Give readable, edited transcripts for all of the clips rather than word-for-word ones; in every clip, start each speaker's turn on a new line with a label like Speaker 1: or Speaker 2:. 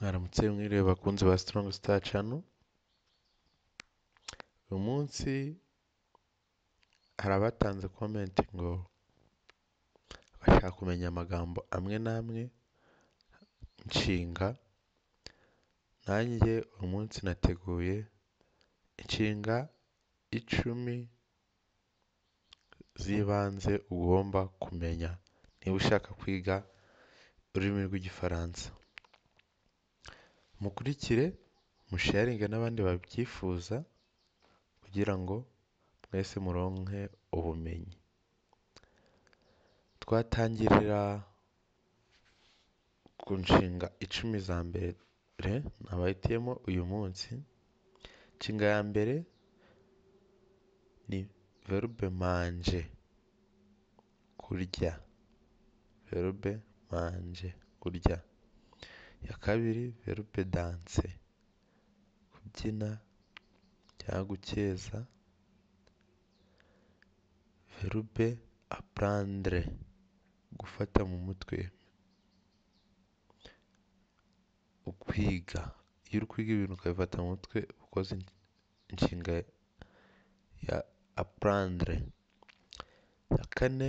Speaker 1: Mwaramutse mwiriwe bakunzi ba Strong Star Channel, uyu munsi hari abatanze comment ngo bashaka kumenya amagambo amwe n'amwe inshinga, nanjye uyu munsi nateguye inshinga 10 z'ibanze ugomba kumenya niba ushaka kwiga ururimi rw'Igifaransa. Mukurikire, musharinge n'abandi babyifuza kugira ngo mwese muronke ubumenyi. Twatangirira ku nshinga 10 za mbere nabahitiyemo uyu munsi. Inshinga ya mbere ni verbe manger, kurya. Verbe manger, kurya. Iya kabiri verbe danser, kubyina cyangwa gukeza. Verbe apprendre, gufata mu mutwe, ukwiga. Iyo uri kwiga ibintu ukabifata mu mutwe uba ukoze inshinga ya apprendre. Iya kane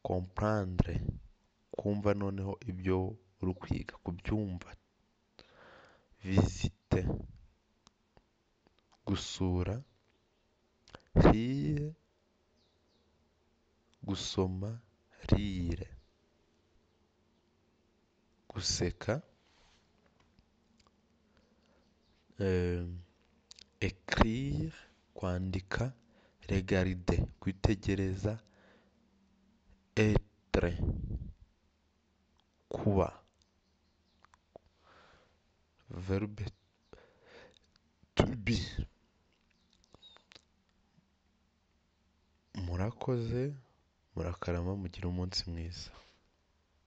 Speaker 1: comprendre, kumva noneho ibyo uri kwiga, kubyumva. Visiter, gusura. Lire, gusoma. Rire, guseka. Écrire, kwandika. Regarder, kwitegereza. Être, kuba. Verbe to be. Murakoze, murakarama, mugire umunsi mwiza.